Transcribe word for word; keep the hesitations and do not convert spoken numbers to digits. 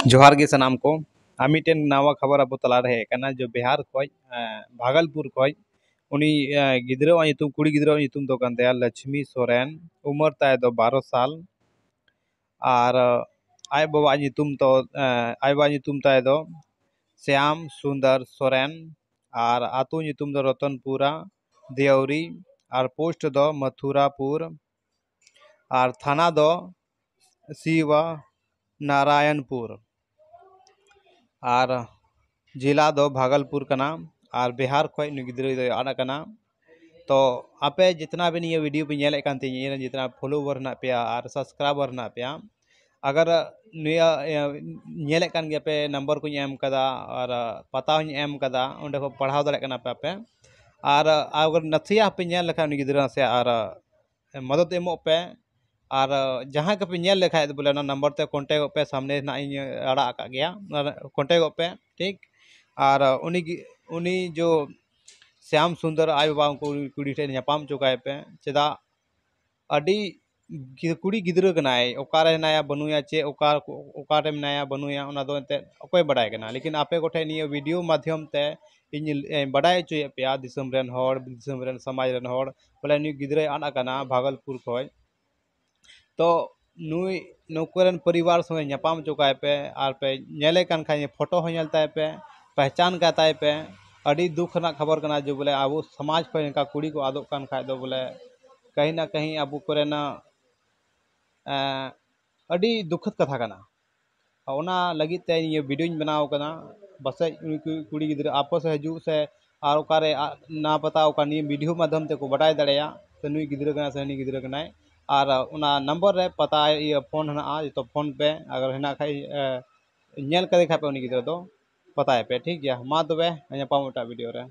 ᱡᱚᱦᱟᱨ ᱜᱮ ᱥᱟᱱᱟᱢ ᱠᱚ᱾ ᱟᱨ ᱢᱤᱫᱴᱮᱱ ᱱᱟᱣᱟ ᱠᱷᱚᱵᱚᱨ ᱟᱵᱚ ᱛᱟᱞᱟᱨᱮ ᱦᱮᱡ ᱟᱠᱟᱱᱟ, ᱡᱮ ᱵᱤᱦᱟᱨ ᱠᱷᱚᱡ, ᱮᱸ, ᱵᱷᱟᱜᱚᱞᱯᱩᱨ ᱠᱷᱚᱡ ᱩᱱᱤ, ᱮᱸ, ᱜᱤᱫᱽᱨᱟᱹᱣᱟᱜ ᱧᱩᱛᱩᱢ, ᱠᱩᱲᱤ ᱜᱤᱫᱽᱨᱟᱹᱣᱟᱜ ᱧᱩᱛᱩᱢ ᱫᱚ ᱠᱟᱱ ᱛᱟᱭᱟ ᱞᱚᱪᱷᱢᱤ ᱥᱚᱨᱮᱱ᱾ ᱩᱢᱮᱨ ᱛᱟᱭ ᱫᱚ ᱵᱟᱨᱚ ᱥᱟᱞ᱾ ᱟᱨ, ᱮᱸ, ᱟᱡ ᱵᱟᱵᱟᱣᱟᱜ ᱧᱩᱛᱩᱢ ᱫᱚ, ᱮᱸ, ᱟᱡ ᱵᱟᱵᱟᱣᱟᱜ ᱧᱩᱛᱩᱢ ᱛᱟᱭ ᱫᱚ ᱥᱭᱟᱢ ᱥᱩᱱᱫᱚᱨ ᱥᱚᱨᱮᱱ᱾ ᱟᱨ ᱟᱹᱛᱩ ᱧᱩᱛᱩᱢ ᱫᱚ ᱨᱚᱛᱚᱱᱯᱩᱨᱟ ᱫᱮᱣᱨᱤ᱾ ᱟᱨ ᱯᱳᱥᱴ ᱫᱚ ᱢᱚᱛᱷᱩᱨᱟᱯᱩᱨ᱾ ᱟᱨ ᱛᱷᱟᱱᱟ ᱫᱚ ᱥᱤᱵᱟ ᱱᱟᱨᱟᱭᱚᱱᱯᱩᱨ᱾ ᱟᱨ ᱡᱮᱞᱟ ᱫᱚ ᱵᱷᱟᱜᱚᱞᱯᱩᱨ ᱠᱟᱱᱟ᱾ ᱟᱨ ᱵᱤᱦᱟᱨ ᱠᱷᱚᱡ ᱱᱩᱭ ᱜᱤᱫᱽᱨᱟᱹ ᱫᱚᱭ ᱟᱫ ᱟᱠᱟᱱᱟ᱾ ᱛᱚ ᱟᱯᱮ ᱡᱤᱛᱱᱟ ᱵᱤᱱ ᱱᱤᱭᱟᱹ ᱵᱷᱤᱰᱤᱭᱳ ᱯᱮ ᱧᱮᱞᱮᱫ ᱠᱟᱱ ᱛᱤᱧᱟᱹ, ᱤᱧ ᱨᱮᱱ ᱡᱤᱛᱱᱟ ᱯᱷᱚᱞᱳᱣᱟᱨ ᱦᱮᱱᱟᱜ ᱯᱮᱭᱟ ᱟᱨ ᱥᱟᱵᱥᱠᱨᱟᱭᱵᱟᱨ ᱦᱮᱱᱟᱜ ᱯᱮᱭᱟ, ᱟᱜᱟᱨ ᱱᱤᱭᱟᱹ, ᱤᱭᱟᱹ, ᱧᱮᱞᱮᱫ ᱠᱟᱱ ᱜᱮᱭᱟ ᱯᱮ, ᱱᱟᱢᱵᱟᱨ ᱠᱚᱧ ᱮᱢ ᱠᱟᱫᱟ ᱟᱨ ᱯᱟᱛᱟ ᱦᱚᱧ ᱮᱢ ᱠᱟᱫᱟ, ᱚᱸᱰᱮ ᱠᱷᱚᱱ ᱯᱟᱲᱦᱟᱣ ᱫᱟᱲᱮᱭᱟᱜ ᱠᱟᱱᱟ ᱯᱮ ᱟᱯᱮ᱾ ᱟᱨ ᱟᱜᱟᱨ ᱱᱟᱥᱮᱭᱟᱜ ᱦᱚᱸᱯᱮ ᱧᱮᱞ ᱞᱮᱠᱷᱟᱱ ᱩᱱᱤ ᱜᱤᱫᱽᱨᱟᱹ ᱱᱟᱥᱮᱭᱟᱜ ᱟᱨ ᱢᱚᱫᱚᱫ ᱮᱢᱚᱜ ᱯᱮ᱾ ᱟᱨ ᱡᱟᱦᱟᱸᱭ ᱠᱚᱯᱮ ᱧᱮᱞ ᱞᱮᱠᱷᱟᱡ ᱫᱚ ᱵᱚᱞᱮ ᱚᱱᱟ ᱱᱟᱢᱵᱟᱨ ᱛᱮ ᱠᱚᱱᱴᱮᱠᱚᱜ ᱯᱮ, ᱥᱟᱢᱱᱮ ᱨᱮ ᱱᱟᱜ ᱤᱧ ᱟᱲᱟᱜ ᱟᱠᱟᱫ ᱜᱮᱭᱟ, ᱚᱱᱟ ᱨᱮ ᱠᱚᱱᱴᱮᱠᱚᱜ ᱯᱮ, ᱴᱷᱤᱠ᱾ ᱟᱨ ᱩᱱᱤ ᱜᱤ-, ᱩᱱᱤ ᱡᱚ ᱥᱭᱟᱢ ᱥᱩᱱᱫᱚᱨ ᱟᱡ ᱵᱟᱵᱟ ᱩᱱᱠᱩ ᱠᱩᱲᱤ ᱴᱷᱮᱱ ᱧᱟᱯᱟᱢ ᱦᱚᱪᱚ ᱠᱟᱭ ᱯᱮ᱾ ᱪᱮᱫᱟᱜ ᱟᱹᱰᱤ ᱜᱤ-, ᱠᱩᱲᱤ ᱜᱤᱫᱽᱨᱟᱹ ᱠᱟᱱᱟᱭ, ᱚᱠᱟᱨᱮ ᱦᱮᱱᱟᱭᱟ ᱵᱟᱹᱱᱩᱭᱟ, ᱪᱮᱫ ᱚᱠᱟ, ᱚᱠᱟᱨᱮ ᱢᱮᱱᱟᱭᱟ ᱵᱟᱹᱱᱩᱭᱟ, ᱚᱱᱟ ᱫᱚ ᱮᱱᱛᱮᱫ ᱚᱠᱚᱭ ᱵᱟᱰᱟᱭ ᱠᱟᱱᱟ᱾ ᱞᱮᱠᱤᱱ ᱟᱯᱮ ᱠᱚᱴᱷᱮᱱ ᱱᱤᱭᱟᱹ ᱵᱷᱤᱰᱤᱭᱳ ᱢᱟᱫᱽᱫᱷᱚᱢ ᱛᱮ ᱤᱧ, ᱮ, ᱵᱟᱰᱟᱭ ᱦᱚᱪᱚᱭᱮᱫ ᱯᱮᱭᱟ, ᱫᱤᱥᱚᱢ ᱨᱮᱱ ᱦᱚᱲ, ᱫᱤᱥᱚᱢ ᱨᱮᱱ ᱥᱚᱢᱟᱡᱽ ᱨᱮᱱ ᱦᱚᱲ, ᱵᱚᱞᱮ ᱱᱩᱭ ᱜᱤᱫᱽᱨᱟᱹᱭ ᱟᱫ ᱟᱠᱟᱱᱟ ᱵᱷᱟᱜᱚᱞᱯᱩᱨ ᱠᱷᱚᱡ᱾ ᱛᱚ ᱱᱩᱭ, ᱱᱩᱠᱩ ᱨᱮᱱ ᱯᱚᱨᱤᱵᱟᱨ ᱥᱚᱸᱜᱮ ᱧᱟᱯᱟᱢ ᱦᱚᱪᱚ ᱠᱟᱭ ᱯᱮ, ᱟᱨ ᱯᱮ ᱧᱮᱞᱮ ᱠᱟᱱ ᱠᱷᱟᱡ ᱯᱷᱳᱴᱳ ᱦᱚᱸ ᱧᱮᱞ ᱛᱟᱭ ᱯᱮ, ᱯᱮᱦᱪᱟᱱ ᱠᱟᱭ ᱛᱟᱭ ᱯᱮ᱾ ᱟᱹᱰᱤ ᱫᱩᱠ ᱨᱮᱱᱟᱜ ᱠᱷᱚᱵᱚᱨ ᱠᱟᱱᱟ ᱡᱮ ᱵᱚᱞᱮ ᱟᱵᱚ ᱥᱚᱢᱟᱡᱽ ᱠᱷᱚᱱ ᱱᱚᱝᱠᱟ ᱠᱩᱲᱤ ᱠᱚ ᱟᱫᱚᱜ ᱠᱟᱱ ᱠᱷᱟᱡ ᱫᱚ ᱵᱚᱞᱮ ᱠᱟᱹᱦᱤ ᱱᱟ ᱠᱟᱹᱦᱤ ᱟᱵᱚ ᱠᱚᱨᱮᱱᱟᱜ, ᱮᱸ, ᱟᱹᱰᱤ ᱫᱩᱠᱷᱚᱫ ᱠᱟᱛᱷᱟ ᱠᱟᱱᱟ᱾ ᱚᱱᱟ ᱞᱟᱹᱜᱤᱫ ᱛᱮ ᱱᱤᱭᱟᱹ ᱵᱷᱤᱰᱤᱭᱳᱧ ᱵᱮᱱᱟᱣ ᱠᱟᱫᱟ᱾ ᱯᱟᱥᱮᱡ ᱩᱱᱤ ᱠᱩ-, ᱠᱩᱲᱤ ᱜᱤᱫᱽᱨᱟᱹ ᱟᱯᱮ ᱥᱮᱫ ᱦᱤᱡᱩᱜ ᱥᱮ ᱟᱨ ᱚᱠᱟᱨᱮ ᱟ-, ᱱᱟ ᱯᱟᱛᱟ ᱚᱠᱟ ᱱᱤᱭᱟᱹ ᱵᱷᱤᱰᱤᱭᱳ ᱢᱟᱫᱽᱫᱷᱚᱢ ᱛᱮᱠᱚ ᱵᱟᱰᱟᱭ ᱫᱟᱲᱮᱭᱟᱜᱼᱟ ᱥᱮ ᱱᱩᱭ ᱜᱤᱫᱽᱨᱟᱹ ᱠᱟᱱᱟᱭ ᱥᱮ ᱦᱟᱹᱱᱤ ᱜᱤᱫᱽᱨᱟᱹ ᱠᱟᱱᱟᱭ᱾ ᱟᱨ ᱚᱱᱟ ᱱᱟᱢᱵᱟᱨ ᱨᱮ ᱯᱟᱛᱟ ᱤᱭᱟᱹ ᱯᱷᱳᱱ ᱦᱮᱱᱟᱜᱼᱟ, ᱡᱚᱛᱚ ᱯᱷᱳᱱ ᱯᱮ, ᱟᱜᱟᱨ ᱦᱮᱱᱟᱜ ᱠᱷᱟᱡ, ᱮ, ᱧᱮᱞ ᱠᱟᱫᱮ ᱠᱷᱟᱡ ᱯᱮ ᱩᱱᱤ ᱜᱤᱫᱽᱨᱟᱹ ᱫᱚ ᱯᱟᱛᱟᱭᱮ ᱯᱮ, ᱴᱷᱤᱠ ᱜᱮᱭᱟ᱾ ᱢᱟ ᱛᱚᱵᱮ ᱧᱟᱯᱟᱢ ᱮᱴᱟᱜ ᱵᱷᱤᱰᱤᱭᱳ ᱨᱮ᱾